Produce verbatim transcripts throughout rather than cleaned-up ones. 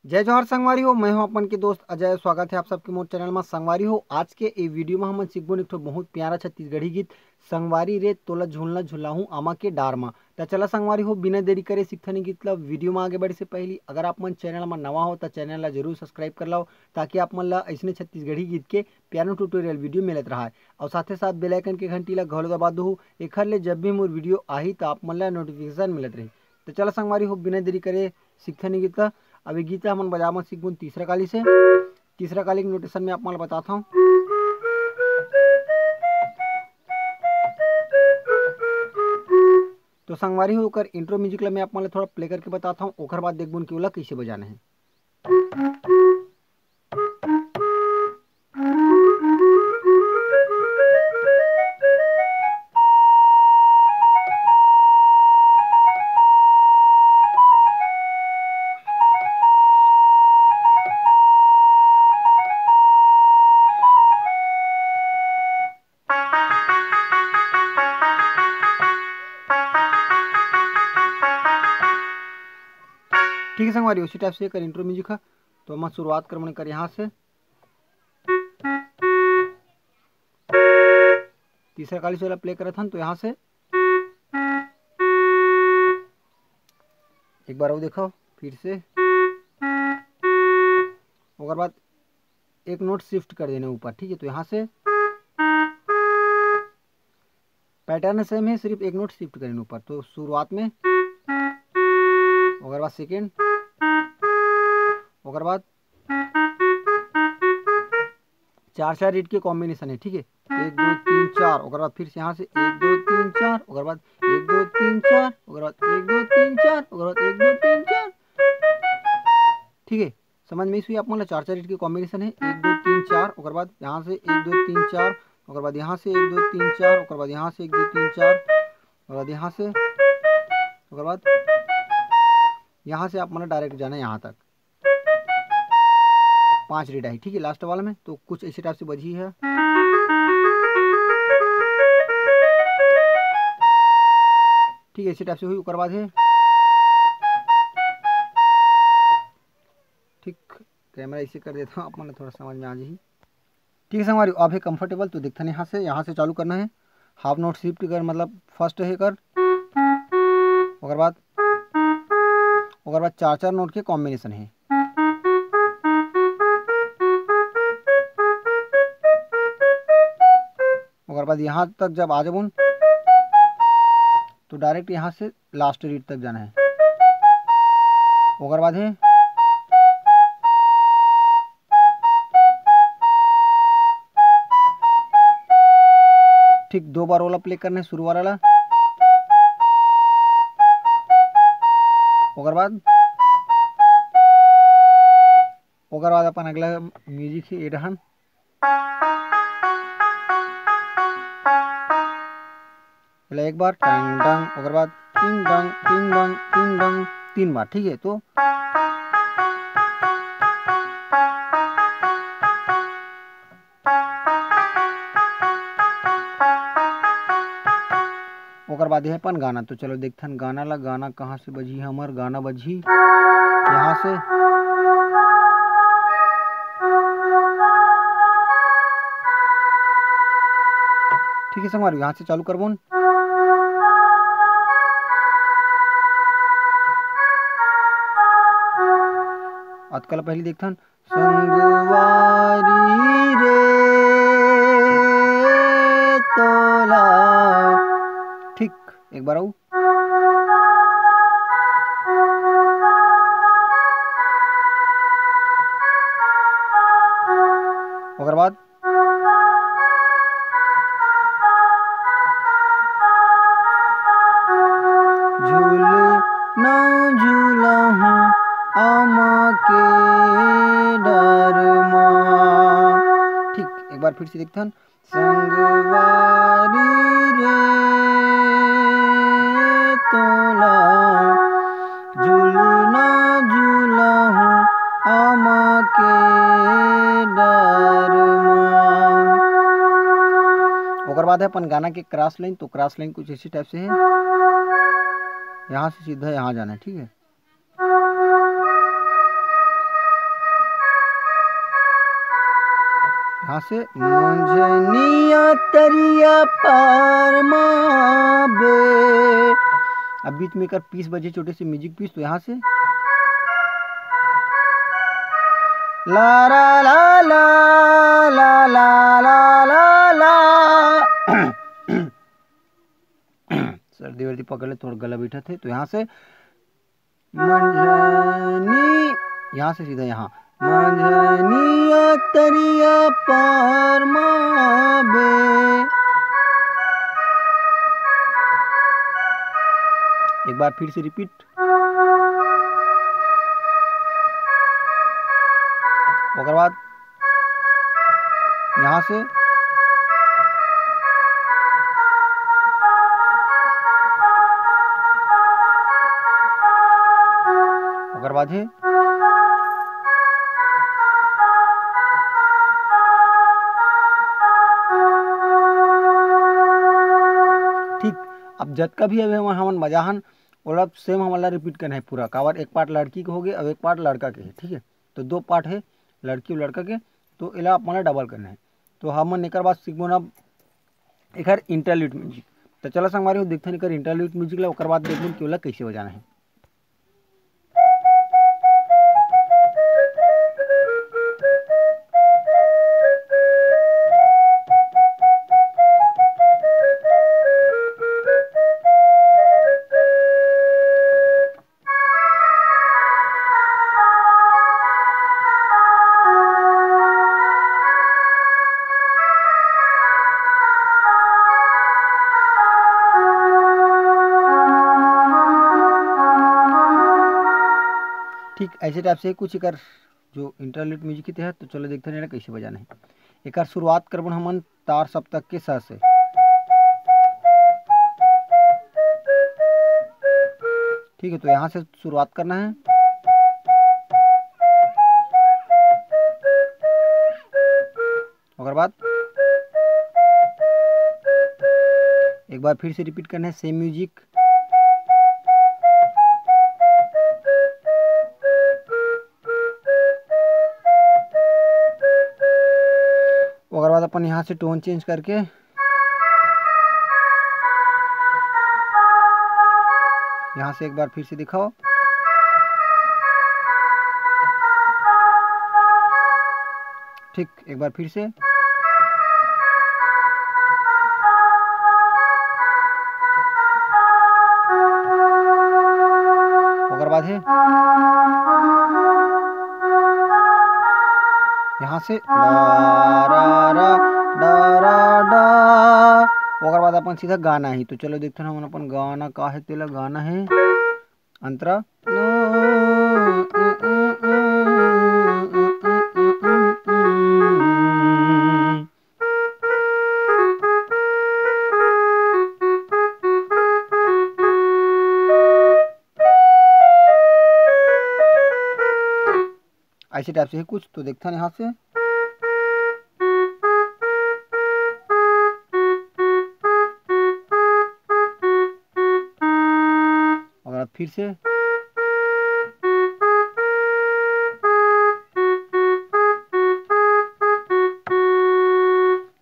जय जोहार संगवारी हो, मैं हूं अपन के दोस्त अजय। स्वागत है आप सबके मोर चैनल में। संगवारी हो, आज के ए वीडियो में हमन सीखबो एक ठो बहुत प्यारा छत्तीसगढ़ी गीत, संगवारी रे तोला झूलना झुलाहूं आमा के डार मा। त चला संगवारी हो, बिना देरी करे सीखथन ए गीत ला। वीडियो में आगे बढ़े से पहली अगर आप मन चैनल में नवा हो त चैनल ला जरूर सब्सक्राइब कर लाओ, ताकि आप मन ला ऐसने छत्तीसगढ़ी गीत के piano tutorial वीडियो मिलत रहा है। और साथे साथ बेल आइकन के घंटी ला घलो दबा दो, एखर ले जब भी मोर वीडियो आही त आप मन ला नोटिफिकेशन मिलत रही। त चला संगवारी हो, बिना देरी करे सीखथन ए गीत ला। अब ए गीत ला हमन बजाबो सीखबो तीसरा काली से। तीसरा काली के नोटेशन में आप मन ला बताता हूँ। तो संगवारी हो, ओकर इंट्रो म्यूजिक ला मैं आप मन ला थोड़ा प्ले करके बताता हूँ, ओकर बाद देखबो कि ओला कैसे बजाना है। ठीक है संगवारी, उसी टाइप से एकर इंट्रो म्यूजिक है। तो हम शुरुआत करबो एकर यहाँ से। तीसरा काली से वाला प्ले करत हन, तो यहाँ से एक बार और देखो फिर से। ओकर बाद एक नोट शिफ्ट कर देना ऊपर, ठीक है। तो यहाँ से पैटर्न सेम है, सिर्फ एक नोट शिफ्ट करें ऊपर। तो शुरुआत में, ओकर बाद सेकेंड, ओकर बाद चार चार रीड के कॉम्बिनेशन है, ठीक है। एक दो तीन चार, ओकर बाद फिर से यहाँ से एक दो तीन चार, ओकर बाद एक दो तीन चार, ओकर बाद एक दो तीन चार, ओकर बाद एक दो तीन चार, ठीक है। समझ में इस हुई आप मन ला, चार चार रीड के कॉम्बिनेशन है, एक दो तीन चार, ओकर बाद यहाँ से एक दो तीन चार, ओकर बाद यहाँ से एक दो तीन चार, ओकर बाद यहाँ से एक दो तीन चार, ओकर बाद यहाँ से, ओकर बाद यहाँ से आप मन ला डायरेक्ट जाना है यहाँ तक। पांच रीड आई, ठीक है, लास्ट वाला में। तो कुछ इसी टाइप से बजी है, ठीक है, इसी टाइप से हुई। ओकर बाद है, ठीक, कैमरा इसे कर देता हूँ, आप मन ला थोड़ा समझ में आ जाही। ठीक है संगवारी, अब है कंफर्टेबल, तो देखथन यहाँ से, यहाँ से चालू करना है। हाफ नोट शिफ्ट कर, मतलब फर्स्ट है कर, ओकर बाद, ओकर बाद चार चार नोट के कॉम्बिनेशन है। ओकर बाद यहाँ तक जब आ जाबो न, तो डायरेक्ट यहाँ से लास्ट रीड तक जाना है। ओकर बाद है, ठीक दो बार ओला प्ले करना है, शुरू वाला ला। ओकर बाद, ओकर बाद अपन अगला म्यूजिक है एडहन। पहले एक बार टंग टंग, ओकर बाद टिंग टंग, टिंग टंग, टिंग टंग, तीन बार, ठीक है। तो ओकर बाद ये अपन गाना। तो चलो देखथन गाना ला, गाना कहाँ से बजही हमर, गाना बजही यहाँ से। ठीक है संगवारी, यहाँ से चालू करबो न। अतका ला पहली देखथन, संगवारी रे तोला। ठीक, एक बार आऊ। ओकर बाद झूलना झूलहूँ आमा के डर मा। ठीक, एक बार फिर से देखथन। संगवारी रे तोला झूलना झूलहूँ आमा के डर मा। ओकर बाद है अपन गाना के क्रॉस लाइन। तो क्रॉस लाइन कुछ इसी टाइप से है, यहाँ से सीधा यहाँ जाना है, ठीक है। यहाँ से मंझनिया तरिया पार मा बे। अब बीच में एकर पीस बजे, छोटे से म्यूजिक पीस, तो यहाँ से ला रा ला ला ला ला ला ला ला। सर्दी वर्दी पकड़ ले, थोड़ा गला बैठा थे, तो यहाँ से मंझनी, यहाँ से सीधा यहाँ, मंझनिया तरिया पार मा बे। एक बार फिर से रिपीट। ओकर बाद यहाँ से ओकर बाद हे। ठीक, अब जतका भी अभी हमन, हमन बजा हन, ओला सेम हमन ला रिपीट करना हे पूरा। काबर एक पार्ट लड़की के होगे, अब एक पार्ट लड़का के हे, ठीक है? तो दो पार्ट हे, लड़की अउ लड़का के, तो एला आप मन ला डबल करना हे। तो हमन एकर बाद सीखबो ना एकर इंटरलूड म्यूजिक। तो चला संगवारी हो, देखथन एकर इंटरलूड म्यूजिक ला, ओकर बाद देखबो कि ओला कैसे बजाना हे। ठीक ऐसे टाइप से कुछ एकर जो इंटरलूड म्यूजिक के तहत। तो चलो देखते हैं ना कैसे बजाना है। एकर शुरुआत करबो हमन तार सप्तक के स से। ठीक है, तो यहाँ से शुरुआत करना है। ओकर बाद एक बार फिर से रिपीट करना है, सेम म्यूजिक। ओकर बाद अपन यहाँ से टोन चेंज करके यहाँ से एक बार फिर से दिखाओ। ठीक, एक बार फिर से। ओकर बाद है यहाँ से डा, रा, रा, डा, रा, डा। ओकर बाद अपन सीधा गाना ही। तो चलो देखते हैं हमन अपन गाना का है, तेला गाना है अंतरा। ऐसे टाइप से है कुछ, तो देखता नहीं हाथ से। अगर आप फिर से,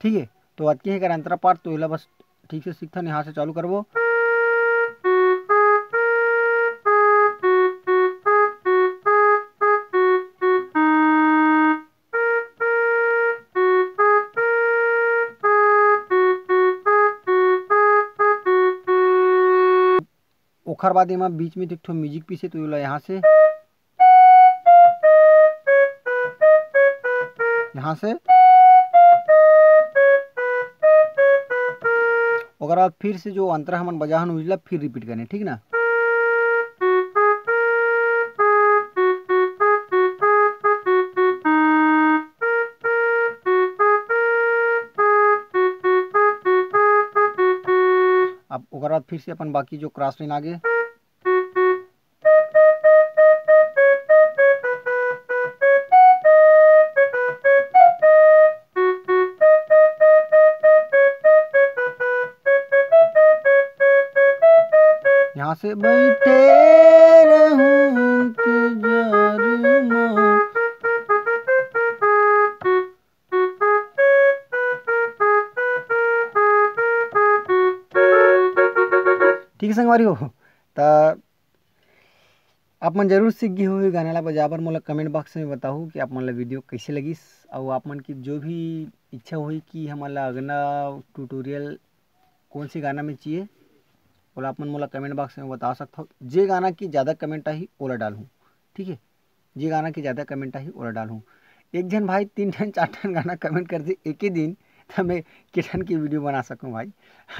ठीक है, तो अतके है अंतरा पाठ, तो एला बस ठीक से सीखथन, यहाँ से चालू करबो। ओखर बाद एमा बीच में एक ठो म्यूजिक पीस हे, तो एला यहाँ से, यहाँ से, ओकर बाद फिर से जो अंतरा हमन बजा हन, उजला फिर रिपीट करने, ठीक ना? अब ओकर बाद फिर से अपन बाकी जो क्रॉस लाइन आगे, यहाँ से बैठे रहूं इंतजार में। संगवारी हो, त आप मन जरूर सीख गे हो ये गाना ला बजाए बर। मोला comment box में बताहू कि आप मन ला video कैसे लगिस, अउ आप मन की जो भी इच्छा होही कि हमन ला अगला tutorial कौन से गाना में चाहिए, ओला आप मन मोला comment box में बता सकथव। जे गाना की ज़्यादा comment आही, ओला डालहूँ, ठीक है? जे गाना की ज़्यादा comment आही, ओला डालहूँ। एक झन भाई तीन ठन, चार ठन गाना comment कर दे एके दिन, त मैं के ठन की video बना सकूँ भाई?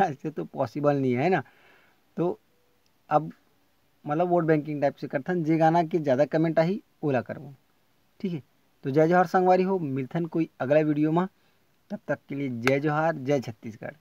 ऐसे तो possible नहीं है ना। तो अब मतलब vote banking type से करथन, जे गाना के ज़्यादा comment आही, ओला करबो, ठीक है? तो जय जोहार संगवारी हो, मिलथन कोई अगला video में, तब तक के लिए जय जोहार, जय छत्तीसगढ़।